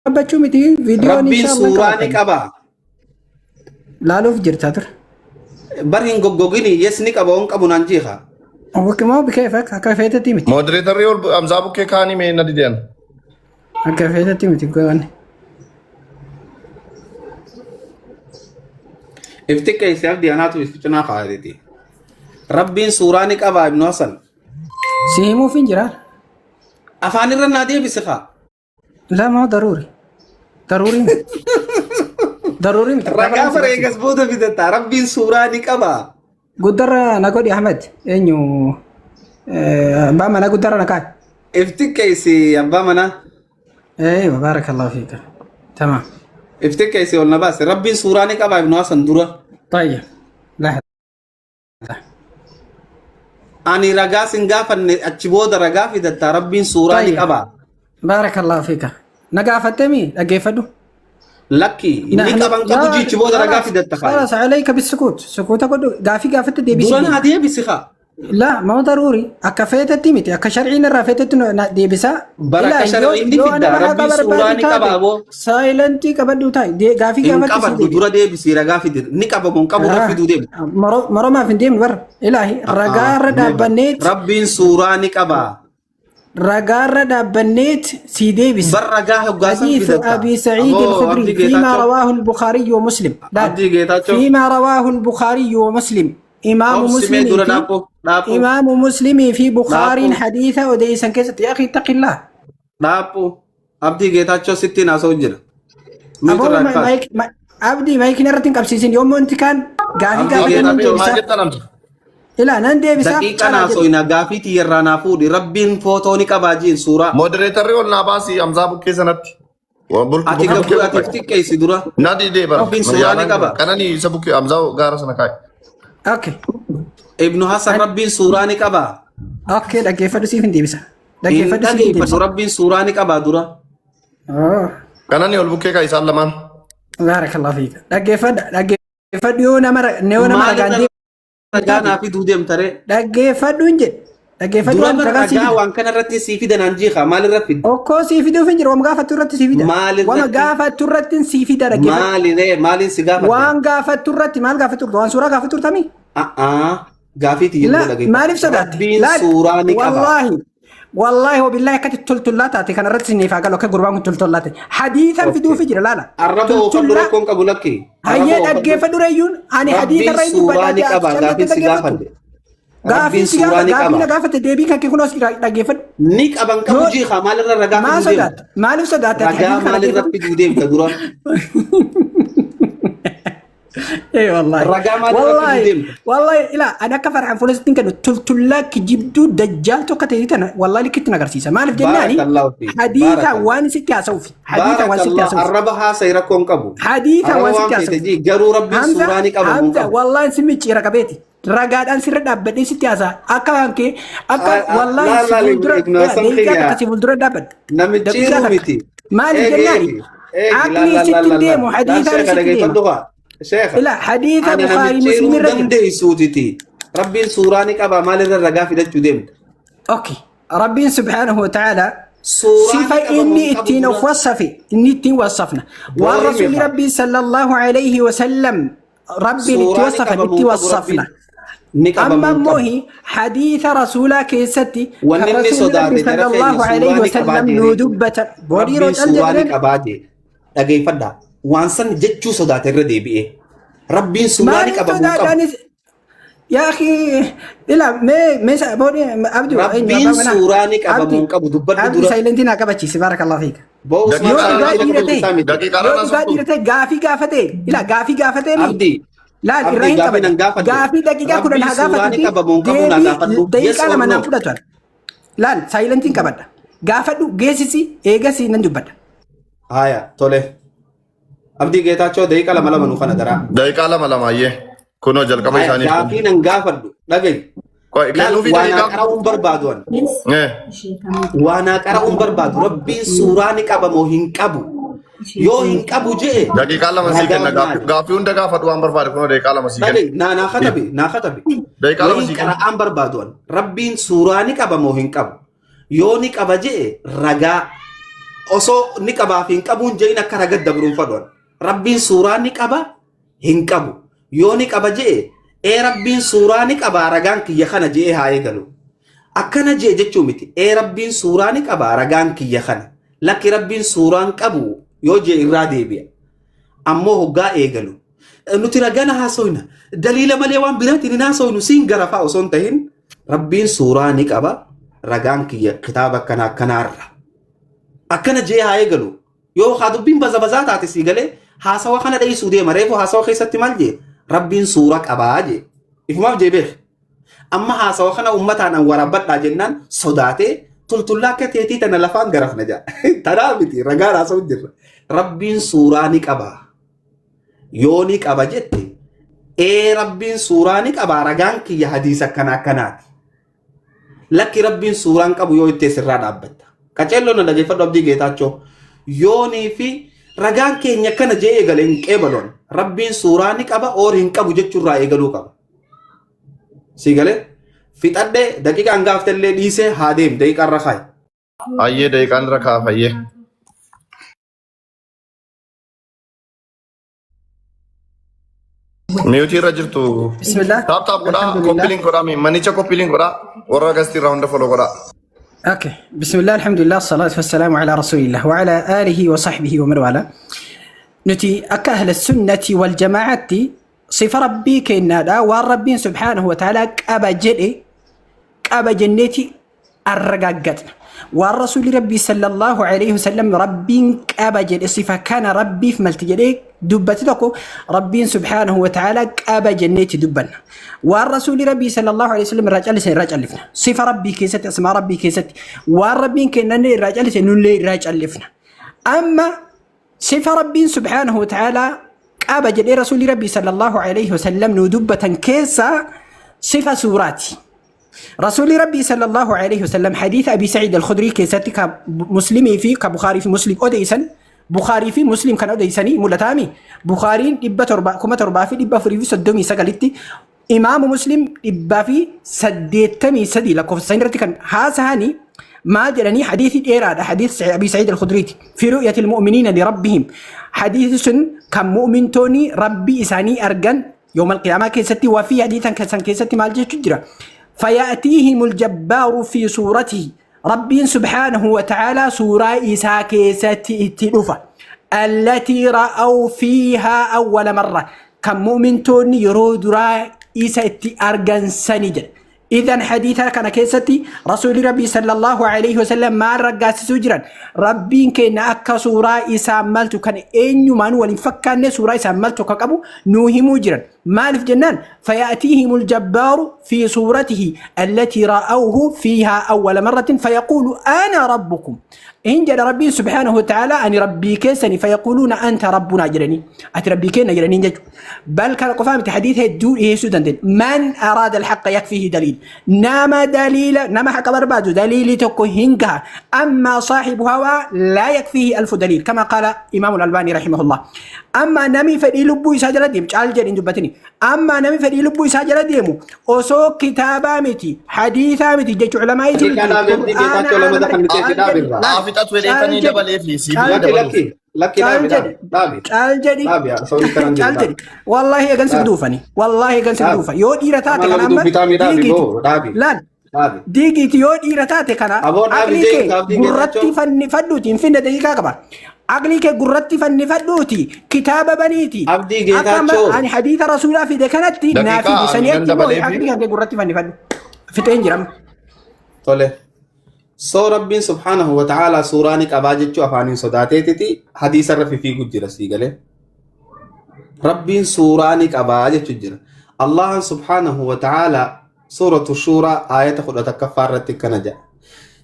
Dhaabbachuu miti viidiyoon Rabbiin inshallah suuraa ni qabatame. qaba. Laaluuf jirta ture. Bar hin goggogini yes ni qaba on qabu naan jeeqa. Wakkimoo bikeefak akka feetetti miti. Moderatorri ol Hamzaa bukkee kaanii mee na didan. Akka feetetti miti goone. If xiqqeessi abdii anaatu if cinaa kaa'ateeti. Rabbiin suuraa ni qaba Ibnu Hasan. Si himuuf hin jiraa. Afaan irra naa deebisi kaa. Laa maa daruuri. Daruuri miti. Daruuri miti. Ragaa bara eegas booda fidatta. Rabbiin suuraa ni qaba. Guddarra na godhi Ahmed. Eenyu abbaa manaa guddarra na kaa'e. If xiqqeessi abbaa manaa. Eeywa baarakallahu fiika. Tamaam. If xiqqeessi ol na baase. Rabbiin suuraa ni qaba Ibnu Hasan dura. Tayyib. Laa Ani ragaa sin gaafanne achi booda ragaa fidatta rabbiin suuraa ni Tayyib. qaba. Baarakallahu fiika. Na gaafattemi dhaggeeffadhu. Lakki inni qaban qabu jichi booda ragaa fidatta kaa. خلاص عليك بالسكوت سكوت godhu gaafii gaafatte deebisii. Dura naa deebisi kaa. La ma daruuri akka feetetti miti akka sharciin irraa feetetti na deebisa. Bara akka sharciin ni fidda rabbiin suuraa ni qaba aboo. Saayilantii qabadhu taa'i gaafii Hin gaafatte si qabadhu deebisa. dura deebisi ragaa fidi ni qaba moo hin qabu irra fiduu deemi. Moromaaf hin deemnu bara. Ilaahi ragaarra dhaabbanneet Rabbiin suuraa ni qaba. ragaarra dhaabbanneet sii deebisa. Bar ragaa hoggaasan حديث fidatta. أبي سعيد Aboo الخدري Abdii فيما Geetaachoo. رواه البخاري ومسلم لا Abdii Geetaachoo. فيما رواه البخاري ومسلم إمام Obsi mee مسلم dura في dhaaboo dhaaboo إمام مسلم في بخاري dhaaboo حديث أديسا كيست يا أخي اتق الله dhaaboo Abdii Geetaachoo sittiin haasa'u jira. Mute أبو irraa ما kaasi. مايك ما أبدي مايك نرتين قبسيسين يوم أنت كان قافي Abdii قافي نن Geetaachoo Maal ديبسا jettan Hamza? إلا نن ديبسا Daqiiqa calaa naa jedhe soyina gaafii tiyyarraa naa fuudhi rabbiin footoo ni qabaa jiin suuraa. Moderatorri ol naa baasi Hamzaa bukkee sanatti. Ati Bukkee gabbuu ati bukkee. xiqqeessi dura. Na didee bara. Rabbiin suuraa ni Yaalaan jira. qaba. Qananii isa bukkee Hamzaa gaara sana kaa'i. أوكي Ibnu Hasan rabbiin suuraa ni qaba. أوكي dhaggeeffadhu siif hin deebisa Hin dhaggeeffadhu siif hin dhageeffadhu deebisa rabbiin suuraa ni qaba dura. Oh. Qananii ol bukkee kaa'i isaan lamaan. Baarakallahu fiika. Dhaggeeffadha. Dhaggeeffadhu yoo nama yoo nama Maal ragaan irra deemtu ragaa taate naa fiduu deemtaree? dhaggeeffadhu hin jedhe. Dhaggeeffadhu Dura waan bar ragaa sii ragaa fida. waan kana irratti sii fida naan jiiqa maal irra fidda? Okkoo sii fiduuf hin jiru. Wama gaafattu irratti sii fida. Maal Wama irratti? gaafattu irratti sii fida dhaggeeffadhu. Maali ree maaliin si gaafadhe? Waan gaafattu irratti maal gaafattu turte? Waan suuraa gaafattu turtamii? A'aa gaafii tiyya La dura dhageeffadhu. maaliif sodaatte? Rabbiin Laal suuraa ni qaba. wallaahi wallaahi wabillahi akkatti tultullaa taate kanarratti isiniif haa galu akka gurbaan kun tultullaa ta'e. Hadiisan Okay. fiduufi jira laala. Arraba oofadhu Tultullaa rakkoon qabu lakki. Arraba hayyee oofadhu. dhaggeeffadhu reeyyuun ani hadiisa Rabbiin irra hin suuraa dubbadhaa ni jaa qaba callettee gaafiin si dhaggeeffattu. gaafadhe. Gaafiin Rabbiin si suuraa gaafa ni gaafii qaba. na gaafatte deebii kan kee kunuun as dhaggeeffadhu. Ni qaban qabu Yoo jiiqa maalirra ragaa maa fiduu deemta? sodaatte? Maaliif sodaatte ati Ragaa hadiisa kana maalirra dhaggeeffadhu? fiduu deemta dura? Eh wallahi. Ragaa maalirra fiduu Wallahi. deemta? Wallahi ila ani akka farhaan fuula kennu tultullaa kijibduu dajjaal tokko ta'e tana wallahi likkitti na agarsiisa. Maaliif jennaani Baarakallahu fiik. hadiisa Baarakallahu. waan sitti haasa'uuf. Hadiisa waan sitti Baarakallah haasa'uuf. arraba haasa'e rakkoon qabu. Hadiisa Arraba waan waan sitti feete haasa'uuf. jii garuu rabbiin Hamza suuraa ni qaba moo Hamza qabu. wallahi si micciira qabeeti. Ragaadhaan sirra dhaabbadhee sitti haasa'a. Akka kan kee akka wallahi Laal si laal fuuldura Ibnu Hasan daqiiqaa kiyya takka si fuuldura dhaabbadha. namichi Daqiiqaa jiru takka. miti. Maaliif Eegi jennaani eegi eegi laal aqlii laal laal sitti laal laal deemu laal hadiisaan sheekha sitti deema. dhageeffadhu kaa sheekha Ila hadiisa ana Bukhaarii namichi Muslim jiruu irra jira. dandeessuutiti rabbiin suuraa ni qaba maalirra ragaa fidachuu deemta. Okay. Rabbiin subhaanahu wa ta'ala Suuraa ni sifa qaba moo inni hin qabu ittiin of dura? wasafe inni ittiin wasafna. Waan Boo'ii rasuulli meeqa? Rabbii sallallahu alayhi wa sallam Rabbiin itti Suuraa ni wasafan qaba moo itti hin qabu wasafna. rabbiin? Ni qaba Amma moo hin immoo qabu? hadiisa rasuulaa keessatti kan Wanni inni rasuulli Rabbii sodaate jara keenya sallallahu suuraa alayhi ni wa qabaa sallam nuu jeeree. dubbatan. Boodii Rabbiin cal suuraa ni jedhan qabaa jee. Dhageeffadhaa. Waan san jechuu sodaate irra deebi'ee. Rabbiin suuraa ni maaliif qaba moo hin qabu? sodaataanis yaa akhi ila mee mee boodii abdu eenyu Rabbiin abbaa manaa suuraa ni qaba moo abdi hin qabu dubbadhu abdi dura. saayilentii naa qabachiisi baarakallahu fiika. Boo Daqiiqaa Usmaan Yoo lama dhugaa saayilentii dhiira qabu ta'e isaa miti. Daqiiqaa yoo lama dhugaa sottu. dhiira ta'e gaafii gaafate ila gaafii gaafatee mi Abdii laal irraa Abdii hin gaafii qabatin nan gaafadhe. gaafii daqiiqaa 10 Rabbiin haa suuraa ni gaafatuti qaba moo hin qabu naa deebii gaafadhu. Yes daqiiqaa or 2 no? naan fudhatu laal saayilentiin qabadha gaafadhu geessisi eegasii nan dubbadha. Haya tole. Abdii Geetaachoo daqiiqa lama lama nu kana daraa. Daqiiqaa lama lama ayyee. Kunoo jalqaba Haya isaaniif kennu. gaafii nan gaafadhu dhagayi. Qoy Laal kennuufii waa naa daqiiqaa. qara'uun barbaadu ani. Eh. Waa naa qara'uun barbaadu. Rabbiin suuraa ni qaba moo hin qabu? Yoo hin qabu je'e Daqiiqaa 2 sii ragaan kenna maali? gaaffii hunda gaafadhu waan barbaade kunoo daqiiqaa 2 sii kenna. Dhagayi naa naa katabi naa katabi. Daqiiqaa 2 Wayiin sii kenna. qara'aan barbaadu ani. Rabbiin suuraa ni qaba moo hin qabu? Yoo ni qaba je'e ragaa. Osoo ni qabaa fi hin qabuun je'in akka raga dabruun fadhuan. Rabbiin suuraa ni qaba hin qabu. Yoo ni qaba je'e ee Rabbiin suuraa ni qabaa ragaan kiyya kana je'ee haa eegalu. Akkana je'e jechuu miti. Ee Rabbiin suuraa ni qabaa ragaan kiyya kana. Lakki Rabbiin suuraan qabu yoo je'e irraa deebi'a. Ammoo hoggaa eegalu. Nuti ragana haasoyna. Daliila malee waan biraatiin hin haasoynu siin garafaa osoo hin tahin Rabbiin suuraa ni qaba ragaan kiyya kitaaba akkana akkanaarra. Akkana jee haa eegalu. Yoo haa dubbiin baza bazaa taate sii galee haasawa kana dheessuu deema. Reefu haasawa keessatti maal jee? Rabbiin suura qabaa jee. Ifumaaf jee beek. Amma haasawa kana uummataan an waraabbadhaa jennaan sodaatee tultullaa akka teetii tana lafaan garafna jaa. Tanaa miti ragaan haasa'u jirra. Rabbiin suuraa ni qaba. Yoo ni qaba jette ee Rabbiin suuraa ni qaba ragaan kiyya hadiisa akkana akkanaati. Lakki Rabbiin suuraan qabu yoo ittee sirraa dhaabbatta. Qaceelloo na dhageeffadhu Abdii Geetaachoo. Yoonii fi ragaan keenya akkana jee eegale hin qeebaloon. Rabbiin suuraa ni qaba oor hin qabu jechuurraa eegaluu qaba. Sii galee fixadhee daqiiqaan gaaftellee dhiisee haa deemu daqiiqaan irra kaayi. Ayyee daqiiqaan irra kaaf ayyee. Miyuutii irra jirtu. Bismillah. Taap taap godhaa, Alhamdulillah. koppiliin godhaa, manicha koppiliin godhaa, warra gastii irraa hunda foloo godhaa. اوكي بسم الله الحمد لله الصلاة والسلام على رسول الله وعلى آله وصحبه ومن والاه. نتي أكا أهل السنة والجماعة صفة ربي كينادا والربي سبحانه وتعالى قبا جدي قبا جنتي arragaaggatna. Waan Rasuulli Rabbii sallallahu alaihi wasallam Rabbiin qaba jedhe sifa kana Rabbiif malti jedhee dubbate tokko Rabbiin subhaanahu wa ta'ala qaba jenneetti dubbanna. Waan Rasuulli Rabbii sallallahu alaihi wasallam irraa callise irraa callifna. Sifa Rabbii keessatti asmaa Rabbii keessatti waan Rabbiin kennanne irraa callise nullee irraa callifna. Amma sifa Rabbiin subhaanahu wa ta'ala qaba jedhee Rasuulli Rabbii sallallahu alaihi wasallam nu dubbatan keessaa sifa suuraati. Rasuulli Rabbii sallallahu alaihi wasallam hadiisa Abii Sa'iid al-Khudrii keessatti ka Muslimii fi ka Bukhaarii fi Muslim odeessan Bukhaarii fi Muslim kan odeessanii mul'ataami. Bukhaariin 7439tti Imaamu Muslim 183 lakkoofsa isaanii irratti kan haasa'anii maal jedhanii hadiisii dheeraadha hadiis Abii Sa'iid al-Khudriiti. Fi ru'yatil mu'miniina li rabbihim. Hadiisi sun kan mu'mintoonni Rabbii isaanii argan yawmal qiyaamaa keessatti waa fi hadiisan keessan keessatti maal jechu jira fayaatiihimul jabbaaru fi suuratihi rabbiin subhaanahu wa ta'aalaa suuraa isaa keessatti itti dhufa allatii ra'aw fiihaa awwala marra kan mu'mintoonni yeroo duraa isa itti argan sani jedha Idan hadiisa kana keessatti Rasuulli Rabbii sallallahu alaihi wasallam maal raggaasisuu jiran? Rabbiin keenya akka suuraa isaan maltu kan eenyumaan wal hin fakkaanne suuraa isaan maltu akka qabu nuu himuu jiran. Maaliif jennaan fayaatiihimul jabbaaru fi suuratihi allatii ra'awhu fiihaa awwala marratin fayaquulu ana rabbukum. In jedha Rabbiin subhaanahu wa ta'ala ani Rabbii keessani fayaquuluuna anta rabbunaa jedhanii ati Rabbii keenya jedhanii jechuudha. Bal kana qofaa miti hadiisa hedduu dhiyeessuu dandeenya. Man araada alhaqqa yakfihi daliil. Nama daliila nama haqa barbaadu daliilii tokko hin gaha. Amma saahibu hawaa laa yakfihi alfu daliil. Kama qaala Imaamu Albaanii rahimahullah. Amma nami fedhii lubbuu isaa jala deemu caal jedhi hin dubbatini. Amma nami fedhii lubbuu isaa jala deemu osoo kitaabaa miti hadiisaa miti jechu ulamaa'iitii Daqiiqaa miti dhaabi abdii qur'aana geetaachoo lama aana dafa malee miteeti caal dhaabi jedhi irraa. laal Haa fixatu caal jedheetanii jedhi dabalee fi siif caal illee Lakki jedhi dabaluuf. lakki lakki caal dhaabi dhaabi jedhi dhaabi caal jedhi dhaabi haasawni karan jiru caal dhaabi jedhi wallaahi egan si dhaabi duufani wallaahi egan si dhaabi. duufa yoo dhiira taate Amma kana lama amma duufitaa mi dhaabi diigiiti boo dhaabi laal dhaabi. diigiiti yoo dhiira taate kana Aboo dhaabi aqlii jee kee abdii gurratti geetaachoo. fannifadhuuti hin finne daqiiqaa qaba aqlii kee gurratti fannifadhuuti kitaaba baniiti Abdii akka amma geetaachoo. ani hadiisa rasuulaa fide kanatti naa Daqiiqaa fidi ani sanii nan achi immoo dabalee fi aqlii kan kee gurratti fannifadhu fixeen jirama. Tole. Soo Rabbiin subhaanahu wa ta'aalaa suuraa ni qabaa jechuu afaaniin sodaateetiti hadiisa irra fifiigu jira sii galee. Rabbiin suuraa ni qabaa jechuu jira. Allahan subhaanahu wa ta'aalaa suuratu shuuraa aayata 11ffaa irratti akkana jedha.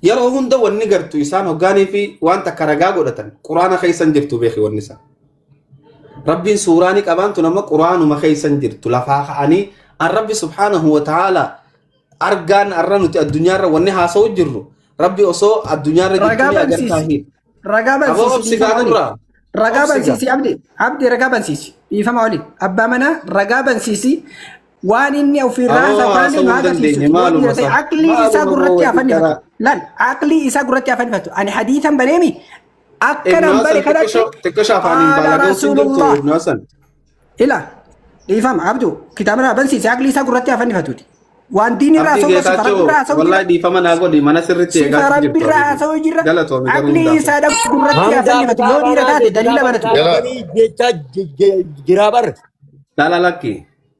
Yeroo hunda wanni gartu isaan hoggaanii fi waan takka ragaa godhatan quraana keessan jirtu beeki wanni isaa. Rabbiin suuraa ni qabaan tun amma quraanuma keessan jirtu lafaa ka'anii an Rabbi subhaanahu wa ta'aalaa argaan arra nuti addunyaarra wanni haasa'u jirru rabbi osoo addunyaarra jirtu Ragaa ni agartaa bansiisi. hin. Ragaa Aboo bansiisi obsi dhiifama gaa olii. nurraa. Ragaa Obsi gaa. bansiisi abdi. Abdi ragaa bansiisi. Dhiifama olii. Abbaa manaa ragaa bansiisi. Waan inni ofirraa Aboo haasa'u kanallee haasa'uu nu hin agarsiisu. dandeenye Yoo maaluma dhiira ta'e isaa. aqlii isaa Maaluma gurratti boo haa fannifatu. walitti Laal aqlii isaa gurratti haa fannifatu. Ani hadiisan baneemi. Akka Ibnu nan bare Hasan kanatti xiqqisho afaaniin qaala baalagoo hin jirtu Rasuulullah. Ibnu Hasan. Ila dhiifama abdu kitaaba irraa bansiise aqlii isaa gurratti haa fannifatuuti. Waan diin irraa Abdii haasa'u sifa rabbi Geetaachoo irraa haasa'u jira. wallahi dhiifama naa godhi mana sirriitti Sifa eegaa rabbi jirtu irraa habibi. haasa'u jira. Galatoomi garuu Aqlii hundaafuu. isaa gurratti haa Hamzaa fannifatu. Yoo kitaaba dhiira naa taate daliila kitaaba banatu. kitaaba Yala. banii jechaa jiraa bar. Lala lakki.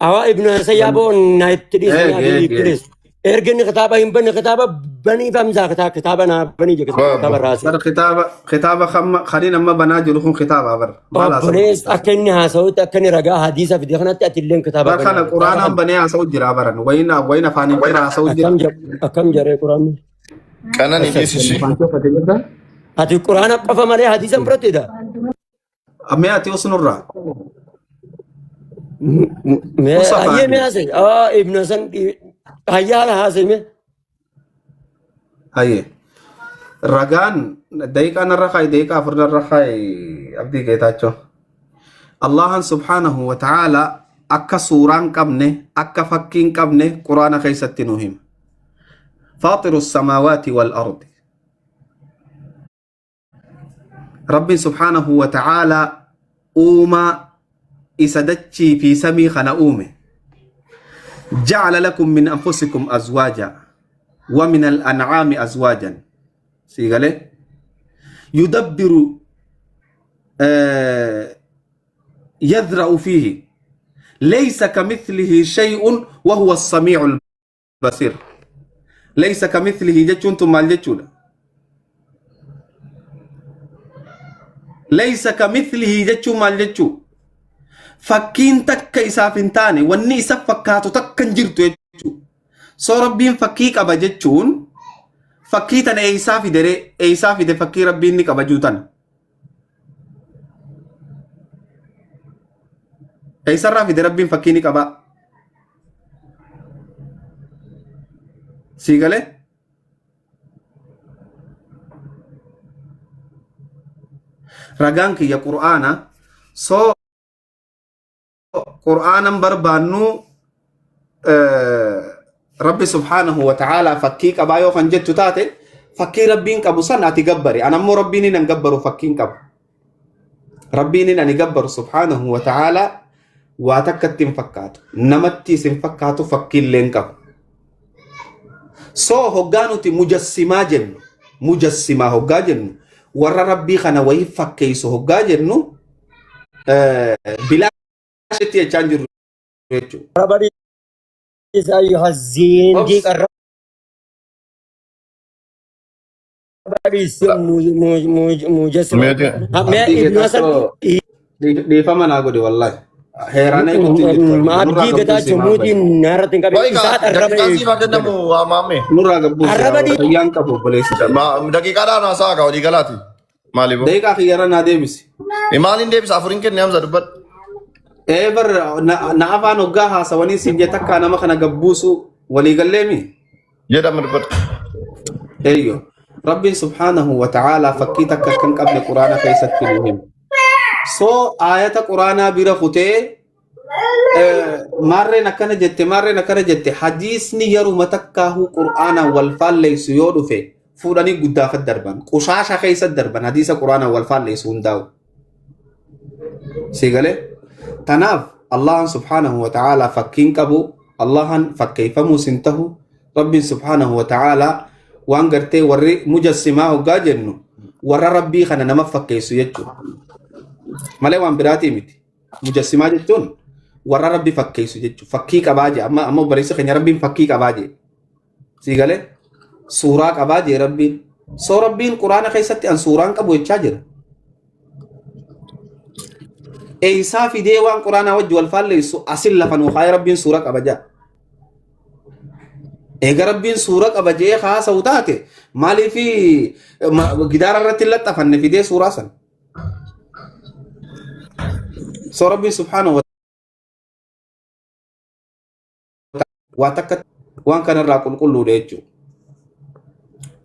Awaa Ibnu Hasan yaaboo na itti dhiisi Eeg naa eeg itti eeg. dhiisi. Erga inni kitaaba hin banne kitaaba banii fi Hamzaa kitaaba naa banii je kitaaba raase. Bar kitaaba kitaaba kamma kaniin amma banaa jiru kun kitaaba bar. Maal haasa'u Obbolees jirta? akka inni haasa'utti akka inni ragaa hadiisa fide kanatti ati illeen kitaaba Bar kana banaa. Kitaaba quraanaan kana banee haasa'u jira baran. Wayina wayina afaaniin irra haasa'u jira. akkam jedhu akkam jedhee quraanni. Qananii dhiisisi. Afaan kee uffatee jirta? Ati quraana qofa malee hadiisa hin fudhatteedha. Mee ati usnurraa. Mee Us hayyee mee afaanii. haasa'e. Aa Ibnu Hasan hayyaa haala haasa'e mee. Hayyee. Ragaan daqiiqaa narra kaayi daqiiqaa afur narra kaayi Abdii Geetaachoo. Allahan subhaanahu wa ta'aala akka suuraan qabne akka fakkiin qabne quraana keessatti nu hima. Faaxiru samaawaati wal ardi. Rabbiin subhaanahu wa ta'aalaa uumaa isa dachii fi samii kana uume. Ja'ala lakum min anfusikum azwaaja wa min al-an'aami azwaajan. Sii galee? Yudabbiru yadhra'u fiihi laysa kamithlihi shay'un wa huwa as-samii'ul basiir. Laysa kamithlihi jechuun tun maal jechuudha? Laysa kamithlihi jechuun maal jechuu? Fakkiin takka isaaf hin taane wanni isa fakkaatu takka hin jirtu jechuu. Soo rabbiin fakkii qaba jechuun fakkii tana eeysaa fide ree? Eeysaa fide fakkii rabbiin ni qaba juu tana? Eessarraa fide rabbiin fakkii ni qabaa? Sii galee? Ragaan kiyya Qur'aana soo Qur'aanan barbaannu Rabbi subhaanahu wa ta'aalaa fakkii qabaa yoo kan jettu taate fakkii Rabbiin qabu san ati gabbari. An ammoo Rabbiin hin gabbaru fakkiin qabu. Rabbiin hin ani gabbaru subhaanahu wa ta'aalaa waa takkatti hin fakkaatu. Namattis hin fakkaatu fakkiillee hin qabu. So hoggaa nuti mujassimaa jennu mujassimaa hoggaa jennu warra Rabbii kana wayii fakkeessu hoggaa jennu bilaashitti jechaa hin jirru jechuudha. Arraba dhiisaa ayyuha zindiiq arraba dhiisee mujassima. Meetii. Mee Abdii Ibnu Hasan Geetaachoo dhiifama naa godhi wallahi. Heeraan eeguutti hin jirtu. Nurraa Abdii gabbuusi Getaachoo maal muutiin fayyada? narratti hin qabin Wayii isaa kaa arraba daqiiqaa siif haa kennamu waa maammee. Nurraa gabbuusi Arraba dhiis. fayyaan qabu obboleessi. Daqiiqaadhaan haasa'a kaa walii galaati. Maaliif? Daqiiqaa kiyyarra naa deebisi. Maaliin deebisa afuriin kenne Hamza dubbadhu. Ee bar na afaan hoggaa haasawanii siin jee takkaa nama kana gabbuusu walii galleemi. Jedhama dubbadhu. Eeyyo. Rabbiin subhaanahu wa ta'aalaa fakkii takka akka hin qabne quraana keessatti nu hima. Soo aayata quraanaa bira kutee maarreen akkana jette maarreen akkana jette hadiisni yeruma takkaahuu qur'aanaan wal faalleessu yoo dhufe fuudhanii guddaafat darban qushaasha keessa darban hadiisa qur'aanaan wal faalleessu hundaa'u. Si galee? Tanaaf Allahan subhaanahu wa ta'aalaa fakkiin qabu Allahan fakkeeffamuus hin tahu Rabbiin subhaanahu wa ta'aalaa waan gartee warri mujassimaa hoggaa jennu warra Rabbii kana nama fakkeessu jechuudha. Malee waan biraatii miti. Mujassimaa jechuun warra Rabbi fakkeessu jechuudha. Fakkii qabaa jee amma amma obboleessi keenya Rabbiin fakkii qabaa jee. Sii galee suuraa qabaa jee Rabbiin. Soo Rabbiin Quraana keessatti an suuraan qabu jechaa jira. Eeysaa fidee waan Quraanaa wajji wal faalleessu asin lafa nuu kaayee Rabbiin suura qaba jaa. Eega Rabbiin suura qaba jee haasa'u taate maaliif gidaara irratti hin laxxafanne fidee suuraa san. So Rabbiin subhaanahu wa waa takka waan kanarraa qulqulluudha jechuudha.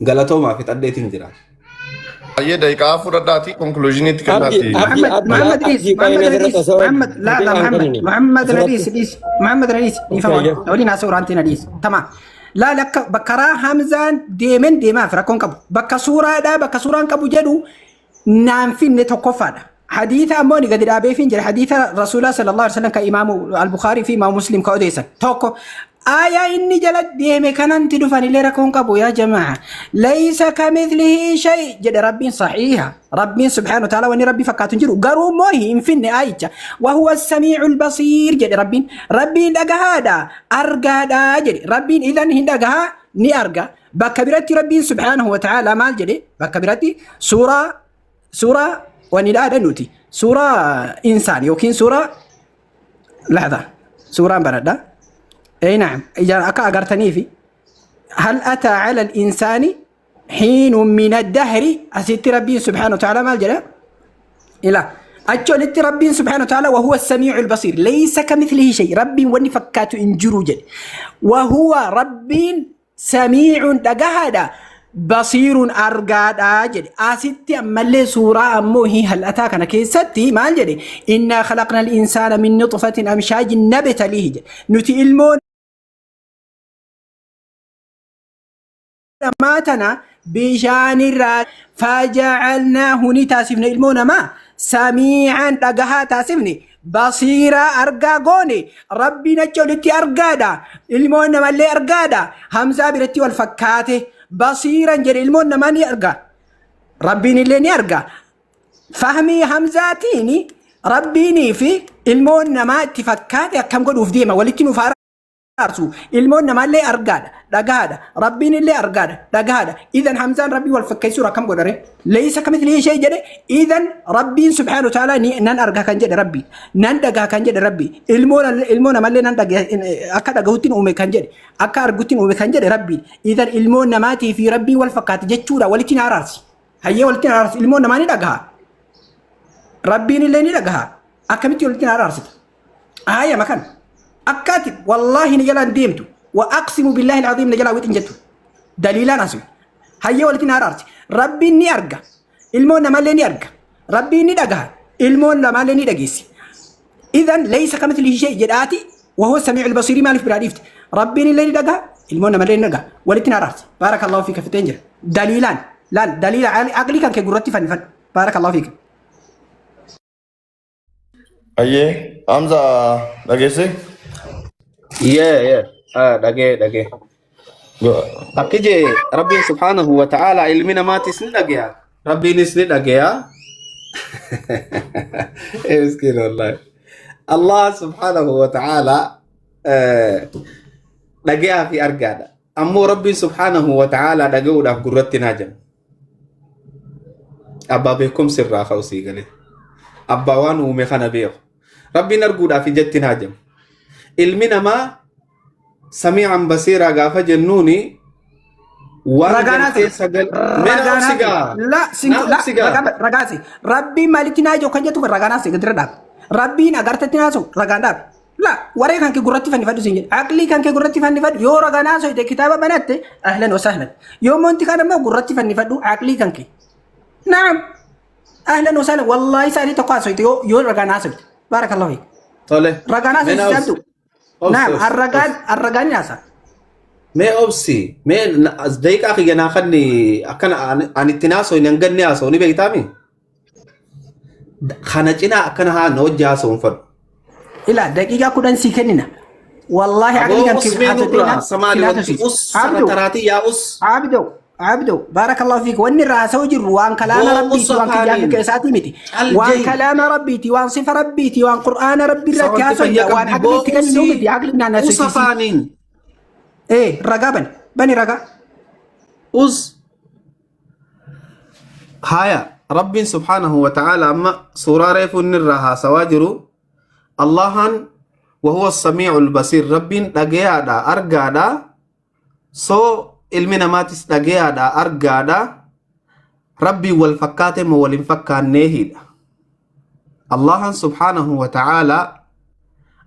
Galatoomaa fi xadheetiin jira. Baay'ee daqiiqaa fudhadhaati konkluuziniitti Abdi kennaati. abdi محمد abdi محمد abdi رئيس qoyina محمد asirratti رئيس osoo محمد لا لا daqiiqaan محمد kennine محمد asirratti رئيس رئيس محمد رئيس okay ديفما ولي ناس ورانتي رئيس تمام لا لك بكرا حمزان ديمن ديما في ركون قبو بك سورة دا بك سورة قبو جدو Naan finne tokkoffaadha. Hadiisa ammoo ni gadi dhaabeefin jira. Hadiisa Rasuulaa sallallahu alaihi wasallam kan Imaamu Al-Bukhaarii fi Imaamu Muslim ka odeessan. Tokko aayaa inni jala deeme kananti dhufan illee rakkoon qabu yaa jamaa. Laysa kamithlihi shay jedhe Rabbiin sahiha. Rabbiin subhaanahu wa ta'ala wanni Rabbi fakkaatu hin jiru. Garuu immoo hin finne aayicha. Wa huwa as-samii'ul basiir jedhe Rabbiin. Rabbiin dhagahaadha argaadha jedhe. Rabbiin idan hin dhagahaa ni arga. Bakka biratti Rabbiin subhaanahu wa ta'ala maal jedhe? Bakka biratti suuraa suuraa wani dhaadha nuti. Suuraa insaan yookiin suuraa lahza suuraan baradha. Ee naam ijaan akka agartaniifi hal ataa cala al-insaani xiinun min ad-dahri asitti Rabbiin subhaanahu wa ta'ala maal jedha? Ila achi olitti Rabbiin subhaanahu wa ta'ala wahuwa samii'ul basiir laysa kamithlihi shay Rabbiin wanni fakkaatu hin jiru jedhe. Wahuwa Rabbiin samii'un dhagahaadha basiirun argaadha jedhe. Asitti ammallee suuraa ammoo hi hal'ataa kana keessatti maal jedhe? Innaa khalaqna al-insaana min nutfatin amshaajin nabtaliihi jedhe. Nuti ilmoo namaa tana bishaanirraa fajacalnaahu ni taasifne ilmoo namaa samiican dhagahaa taasifne basiiraa argaa goone. Rabbiin achi olitti argaadha, ilmoon namallee argaadha. Hamzaa biratti wal fakkaate basiiran jedhe. Ilmoon namaa ni arga, Rabbiin illee ni arga. Fahmii Hamzaatiin Rabbiinii fi ilmoon namaa itti fakkaate akkam godhuuf deema? Walitti nuuf aarsu. Ilmoon namaallee argaadha, dhagahaadha. Rabbiin illee argaadha, dhagahaadha. Idan Hamzaan Rabbii wal fakkeessuun akkam godhare? Leeysa kamithlihi shay jedhe. Idan Rabbiin subhaanahu wa ta'ala ni nan arga kan jedhe Rabbi, nan dhagaha kan jedhe Rabbi, ilmoo namallee nan dhagaha, akka dhagahutti uume kan jedhe, akka argutti uume kan jedhe Rabbi. Idan ilmoon namaatii fi Rabbiin wal fakkaate jechuudha. Walitti na araarsi. Hayyee, walitti na araarsi. Ilmoon namaa ni dhagaha, Rabbiin illee ni dhagaha. Akkamitti walitti na araarsita? Aayama kan akkaati wallaahi na jalaan deemtu. Wa aqsimu billaahi al'aziim, na jalaa wixin jettu daliilaan asii. Hayyee, walitti na araarsi. Rabbiin ni arga, ilmoon namallee ni arga. Rabbiin ni dhagaha, ilmoon namaallee ni dhageessi. Idan laysa kamithlihi shay jedhaati wa huwa samii'ul basiirii maaliif biraa dhiifte? Rabbiin illee ni dhagaha, ilmoon namallee ni dhagaha. Walitti na araarsi. Baarakallahu fiika, fixeen jira. Daliilaan laal, daliila aqlii kan kee gurratti fannifadhu. Baarakallahu fiika. Ayyee, Hamza, dhageesse? Yeah. Ah, dhagee dhagee. Akki jee Rabbiin subhaanahu wa ta'ala ilmi namaatis ni dhagaya. Rabbiinis ni dhagaya. Miskiin wallahi. Allah subhaanahu wa ta'ala dhagayaa fi argaadha. Ammoo Rabbiin subhaanahu wa ta'ala dhaga'uudhaaf gurratti naa jenna. Abbaa beekumsi irraa ka'u sii galee. Abbaa waan uume kana beeku. Rabbiin arguudhaaf ijatti hin hajamu. Ilmi namaa samii'an basiiraa gaafa jennuuni waan Ragaa gartee sagal. Mee na obsi gaa. La Na obsi gaa. Ragaasi. Rabbiin maalitti naa jiru kan jettu kun ragaa naasii gadira dhaab. Rabbiin agartetti naasu ragaan dhaab. La waree kan kee gurratti fannifadhu siin jedhe. Aqlii kan kee gurratti fannifadhu. Yoo ragaa naasoo ite kitaaba banatte, ahlan wa sahlan. Yoo monti kan ammoo gurratti fannifadhu aqlii kan kee. Naam. Ahlan wa sahlan. Wallaahi isaanii tokko haasofte yoo ragaa naasofte. Baarakallahu fiik. Tole. Ragaa Mee na naasofte obsi. abdu. Obsi Naam. obsi Arragaan obsi. arragaan ni naasa. Mee obsi. Mee daqiiqaa kiyya naa kanni akkana ani itti naasoo hin hanganne haasoo ni beektaami? Kana cinaa akkana haa na hojii haasoo hin fadhu. Ila daqiiqaa 10 sii kennina. Wallaahi Aboo aqlii kan kee usmee haasofte nurraa samaali wanti naasofsiisa. us sana Abdu taraatii yaa us. Abdu Abdu, baarakallahu fiik. Wanni irraa haasa'u jirru waan kalaama Boo Rabbiiti, us waan kiyyaa fi afaaniin keessaatii miti. cal Waan jei. kalaama Rabbiiti, waan sifa Rabbiiti, waan Qur'aana Rabbii irratti Sawanti haasofna, fayyaa waan qabdi aqlii boo itti kenninu usii miti. Aqlii naan us haasofsiisi. afaaniin Ee ragaa bani bani ragaa. Us. Haya, Rabbiin subhaanahu wa ta'ala amma suuraa reefu inni irraa haasawaa jiru Allahan wa huwa samiicul basiir. Rabbiin dhagayaadha, argaadha. Soo ilmi namaatis dhagayaadha, argaadha. Rabbiin wal fakkaate moo wal hin fakkaanneehidha? Allahan subhaanahu wa ta'ala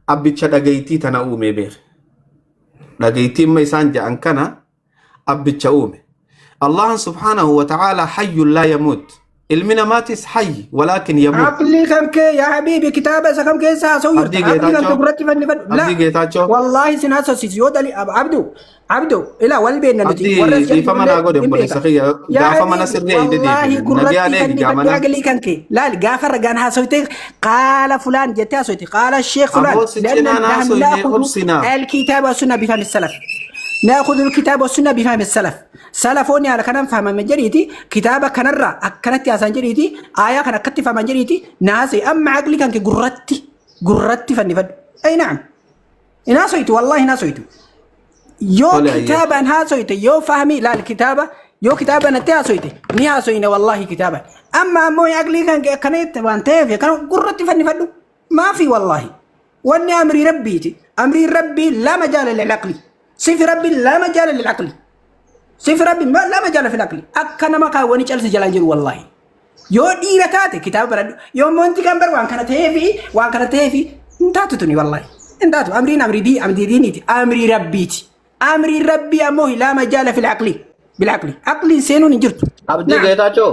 abbicha dhagaytii tana uume beeke. Dhagaytii amma isaan ja'an kana abbicha uume. Allahan subhaanahu wa ta'ala hayyun laa yamuut. Ilmi namaatis hayy walaakin yamuut. Aqlii kan kee yaa habiibi kitaaba isa kam keessa haasa'u jirta. Abdii Aqlii kan kee Geetaachoo. gurratti fannifadhu. Laa Abdii Geetaachoo. wallaahi sin haasofsiisu yoo dali abdu abdu ilaa wal beekna nuti Abdii warra as jedhu dhiifama illee naa godhe hin obboleessa beeka. kiyya. Yaa Gaafa mana habiibi sirrii eeyde wallaahi deebi'e. gurratti Nagayaan eegi fannifadhu gaamana. aqlii kan kee laal gaafa ragaan haasofte qaala fulaan jettee haasofte qaala sheekh fulaan Aboo si لأن cinaan نحن haasofne نأخذ obsinaa. الكتاب والسنة بفهم السلف نأخذ الكتاب والسنة بفهم السلف Salafoonni haala kanaan fahamame jedhiiti kitaaba kanarraa akkanatti haasa'an jedhiiti aayaa kana akkatti fahaman jedhiiti naasee amma aqli kan kee gurratti gurratti fannifadhu. Ay na'am. Hin haasoytu wallaahi hin haasoytu. Yoo Tole ayyee. kitaabaan haasoyte yoo fahmii laal kitaaba yoo kitaaba natti haasoyte ni haasoyne wallaahi kitaabaan. Amma ammoo aqlii kan kee akkana jette waan ta'eef kana gurratti fannifadhu. Maafi wallaahi. Wanni amrii rabbiiti. Amrii rabbii laa majaala lil aqli. Sifi rabbii laa majaala lil aqli. Sifi rabbi laa majaala fil aqli. Akka nama kaawwanii calsi jalaan jiru wallaahi. Yoo dhiira taate kitaaba baradhu. Yoo wanti kan bar waan kana ta'eefi waan kana ta'eefi hin taatu tuni wallaahi. Hin taatu. Amriin amrii dii amrii diiniiti. Amrii rabbiiti. Amrii rabbii ammoo laa majaala fil aqli. Bil aqli. Aqliin seenuun hin jirtu. Abdii Naam. Geetaachoo.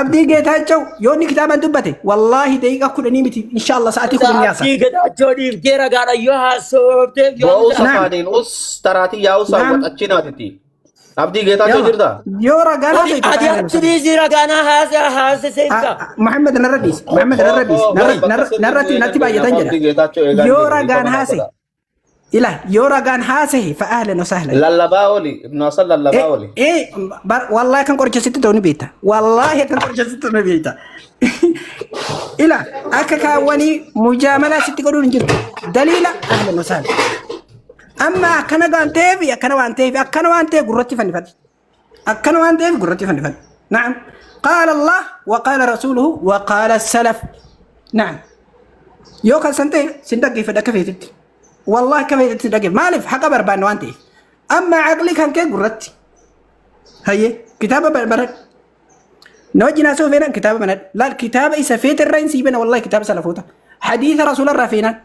Abdii Geetaachoo yoo inni kitaabaan dubbate wallaahi daqiiqaa kudhanii miti inshaallah sa'aatii kudhan ni haasa. Abdii Geetaachoo dhiiftee ragaadha yoo haasofteef yoo Bo'uu Naam. safaaniin us taraatii yaa'uu Naam. saawwat achi naatiti. Abdii Geetaachoo Yalla. jirta? Yoo ragaan haasofte Ati fa'aa dhiisii ragaanaa haasa haasiseenka. Muhammad narra dhiisi. Muhammad narra dhiisi. Koo bakka sirrii Narratti bu'ee natti dandeenya. baay'atan Abdii jedha. Geetaachoo eegaa Yoo jiru ragaan dhiifama naa haase godha. ila yoo ragaan haasahe fa ahlan wa sahlan. Lallabaa oli Ibnu Hasan lallabaa oli. Eh wallahi kan qoricha sitti ta'u ni beekta. Wallahi kan qoricha sitti ta'u ni beekta. Ila akka kaawwanii mujaamalaa sitti godhuun hin jirtu. Daliila ahlan wa sahlan. Amma akkana waan ta'eef akkana waan ta'eef akkana waan ta'eef gurratti fannifadhu. Akkana waan ta'eef gurratti fannifadhu. Na'am. Qaala Allah wa qaala rasuuluhu wa qaala salaf. Na'am. Yoo kan san ta'e sin dhaggeeffadha akka feetetti. Wallahi akka feetetti sin dhaggeeffadha. Maaliif haqa barbaanna waan ta'eef. Amma aqli kan kee gurratti. Hayyee kitaaba baradhu. Na wajjin haasa'uu feenaan kitaaba banadhu. Laal kitaaba isa feete irraa hin sii bana wallahi kitaaba salafoota. Hadiisa rasuula irraa feenaan.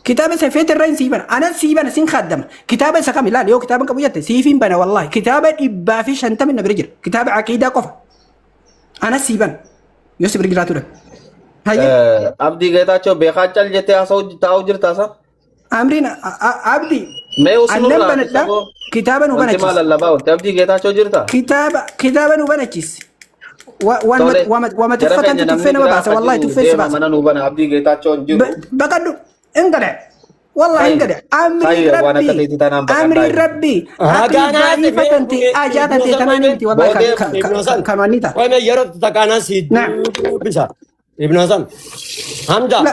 Kitaaba isa feete irraa hin sii bana. Anas sii bana sin kaaddama. Kitaaba isa kami laal yoo kitaaba hin qabu jette siif hin bana wallahi. Kitaaba 150 na bira jira. Kitaaba aqiidaa qofa. Anas sii bana. Yoo si bira jiraatu dhabe. Hayyee. Abdii Geetaachoo beekaa cal jettee haasa'u taa'u jirta sa? Amriin Abdii Mee annan usunurraa banadha saboo kitaaba nu wanti maal banachiisi. lallabaa olte Abdii Geetaachoo jirta? Kitaaba kitaaba nu banachiisi. Tole Wama jara tuffatantu keenya namni tuffee nama biraa baasa akka wallahi jiru tuffee si deema baasa. mana nuu bana Abdii Geetaachoo hin jiru. Baqadhu hin gadhe wallahi hin Tayi gadhe amriin tayi waan akka rabbii teetii tanaan baqadhaa amriin jiru. rabbii aqlii Ragaan haase da'iifa tante ajaa Ibnu tante Hasan tanaan qoyme miti wallahi Boodee Ibnu Hasan kan wanni ta'a. qoyme yeroo takaanaa si Naam. dubbisa. Ibnu Hasan Hamza La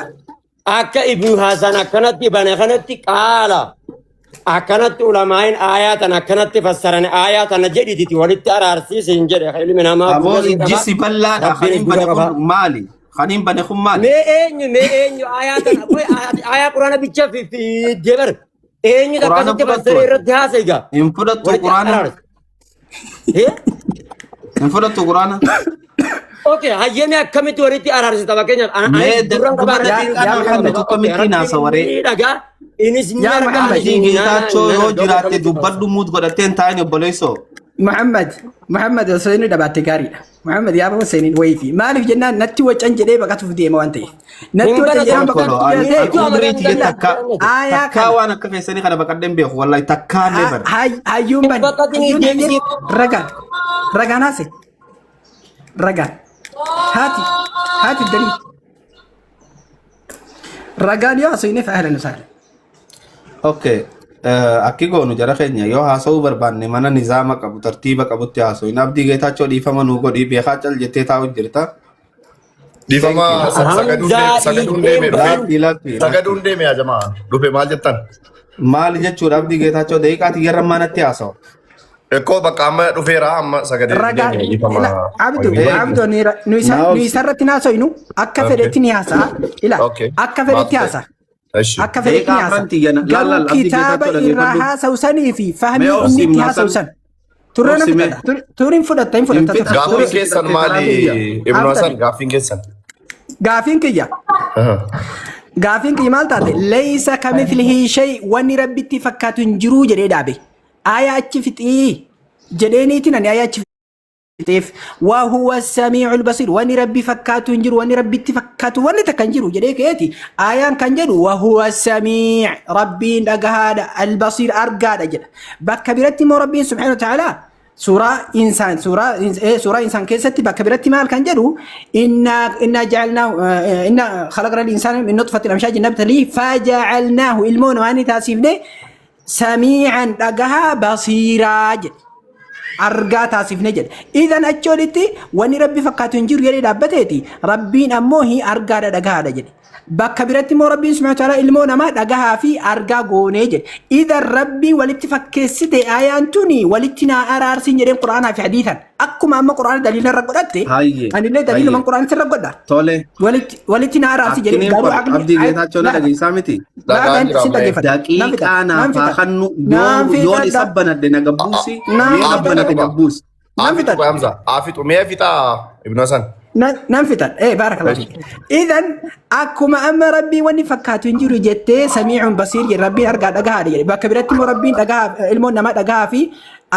akka Ibnu Hasan akkanatti bane kanatti qaala akkanatti ulamaa'in aayaa tana akkanatti fassaran aayaa tana jedhititi walitti araarsiisi hin jedhe ilmi namaa Aboo gurra ni qaba ijjisi bal'aadha. rabbiin Kaniin gurra bane qaba. kun maali? Kaniin bane kun maali? Mee eenyu aayaa tana qoy aayaa quraana bicha fiddee bar eenyutu Quraana akkasitti fudhattu fassaree ati. irratti haasa egaa Hin fudhattu walitti quraana. araarsa. Eh? Hin fudhattu quraana. Okay, hayyami akkamitti walitti araarsita fakkeenyaaf Mee anis gurran dhuma qabaa yaa rabbiin daqiiqaa yaa naa gurra kennitu Muhammad qaba. Okay, akkamittiin rabbiin haasawaree? ni dhagaa innis ni yaa argaa Muhammad anis Abdii Geetaachoo nan yoo argaa jiraatte akkamitti dubbadhu muut godhattee hin taa'in obboleessoo. Muhammad Muhammad osoo inni dhabaatte gaariidha. Muhammad yaa bahu seeniin wayiiti. Maaliif jennaan natti wacan jedhee baqatuuf deema waan ta'eef. Natti Hin wacan jedhee baratan. Kolkolo baqatuuf ani deema ani Hedduu umrii amadan tiyya ta'eef. takka Aayaa takkaa kana waan akka keessanii kana baqadhee hin beeku wallahi takkaa illee bara. hayyuun Hin bani baqatini hayyuun deebisii. ragaan ragaan haase ragaan haati haati dalii ragaan yoo haasofne fa'aalan usaalan. Okay. Akki goonu jara keenya yoo haasa'uu barbaanne mana nizaama qabu tartiiba qabutti haasa'u. Abdii Geetaachoo dhiifama nuu godhii beekaa cal jettee taa'u jirta. Thank Dhiifama you. sagaduun deeme Hamzaa sagaduun dhiiftee deeme dhufe. Lakki lakki lakki. Sagaduun deeme yaa jamaa dhufe maal jettan? Maali jechuudha Abdii Geetaachoo daqiiqaa tiyyarra manatti haasawa. Ekkoo bakka amma dhufeera amma sagadee Ragaa deeme dhiifama. ila abdu Eegi. abdu ni nu isa Naa nu obsi. isarratti naasoynu akka Okay. fedhetti ni haasa'a ila Okay. akka fedhetti Maaltu ta'e? haasa'a Eshi. akka fedhetti Daqiiqaa ni haasa'a afran tiyyana. Laal garuu laal Abdii kitaaba Geetaachoo irraa dhaggeeffadhu. haasa'u sanii fi Mee fahmii inni obsi itti Ibnu haasa'u Hasan. san turre na Obsi mee. fudhata turiin fudhatta hin Hin fudhatta fixattu Gaaffiin obsi keessan fixattee karaa maali tiyya. Ibnu Hasan aftan gaaffiin keessan? gaafiin kiyya Aha. Gaafiin kiyya maal taate? Leeysa kamithlihi shay wanni rabbitti fakkaatu hin jiruu jedhee dhaabe. Aayaa achi fixii jedheeniitiin ani aayaa achi Fixeef wa huwa samiicul basiir wanni rabbi fakkaatu hin jiru wanni rabbitti fakkaatu wanni takka hin jiru jedhee ka'eeti aayaan kan jedhu wa huwa samiic rabbiin dhagahaadha albasiir argaadha jedha bakka biratti immoo rabbiin subhaanahu wa ta'aalaa suuraa insaan suuraa suuraa insaan keessatti bakka biratti maal kan jedhu innaa innaa ja'alnaa innaa khalaqna al-insaana min nutfatin amshaajin nabtalihi faja'alnaahu ilmoo namaa ni taasifne samiican dhagahaa basiiraa jedhe argaa taasifne jedhe idan achi olitti wanni rabbi fakkaatu hin jiru jedhee dhaabbateeti rabbiin ammoo hi argaadha dhagahaadha jedhe bakka biratti immoo rabbiin subhaanahu wa ta'ala ilmoo namaa dhagahaa fi argaa goonee jedhe idan rabbiin walitti fakkeessite ayaan tuni walitti naa araarsiin jedheen quraanaa fi hadiisan akkuma amma quraana daliila irra godhatte Hayyee. anillee daliiluma Hayyee. quraana sirra godha Tole. walitti walitti naa araarsi jedhee Akkiniin garuu qor aqli Abdii Geetaachoo na dhageessaa miti. Dhagaan jira sin mee. dhaggeeffadha. Nan fixa. Daqiiqaa Nan naaf haa fixa. kannu Nan yoon yoon isa fixadha. banadhe na gabbuusi Nan yoo na fixadha. banate gabbuusi. Nan Aafitu fixadha. Hamza. Aafitu mee fixaa Ibn Hasan. Nan fixadha. Eh baarakallahu fiik. Idan akkuma amma rabbii wanni fakkaatu hin jiru jettee samii'uun basiir jedhe rabbiin argaa dhagahaadha jedhe bakka biratti immoo rabbiin dhagahaa ilmoon namaa dhagahaa fi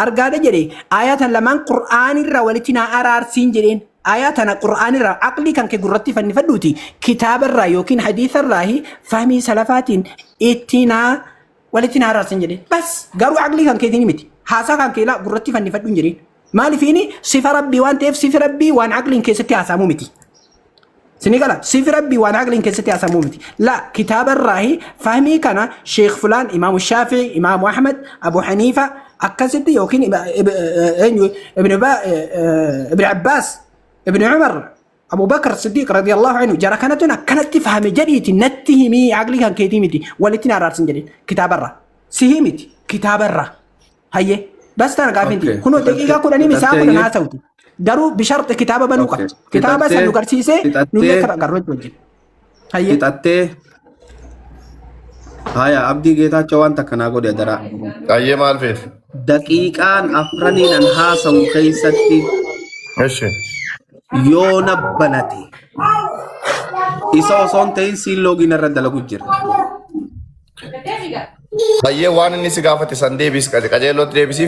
argaadha jedhe ayatan lamaan qur'aanirra walitti naa araarsiin jedheen Aayaa tana Qur'aanirraa aqlii kan kee gurratti fannifadhuuti kitaabarraa yookiin hadiisarraahi fahmii salafaatiin itti naa walitti naa araarsin jedheen. Bas garuu aqlii kan keetiin miti. Haasaa kan kee laa gurratti fannifadhu hin jedheen. Maaliif sifa rabbii waan ta'eef sifi rabbii waan aqliin keessatti haasaamuu miti. Sini gala sifi rabbii waan aqliin keessatti haasaamuu miti. La kitaabarraahi fahmii kana Sheekh Fulaan Imaamu Shaafi'i Imaamu Ahmad Abu Haniifa akkasitti yookiin Ibn Abbaas Ibn Umar Abu Bakr Siddiq radiyallahu anhu jara kanatun akkanatti fahame jedhiiti natti himii aqlii kan keetii miti walitti na araarsin jedhin kitaabarra sihii miti kitaabarra hayyee bas tana gaafiin Okay. kunoo daqiiqaa 10 mi sa'a Fixattee 10 iyyee. haasawti garuu bisharxi kitaaba banuu Okay. qabdi kitaaba san nu Fixattee garsiisee nullee fixattee akka agarru wajjin hayyee fixattee haya Abdii Geetaachoo waan takka naa godhe adaraa. Ayyee maal feete? Daqiiqaan afraniin an haasawu keessatti Eshi. yoo na banate isa osoo hin ta'in siin loogiin irra dalagu jira. Ayyee waan inni si gaafate san deebisi qajeelootti deebisiif.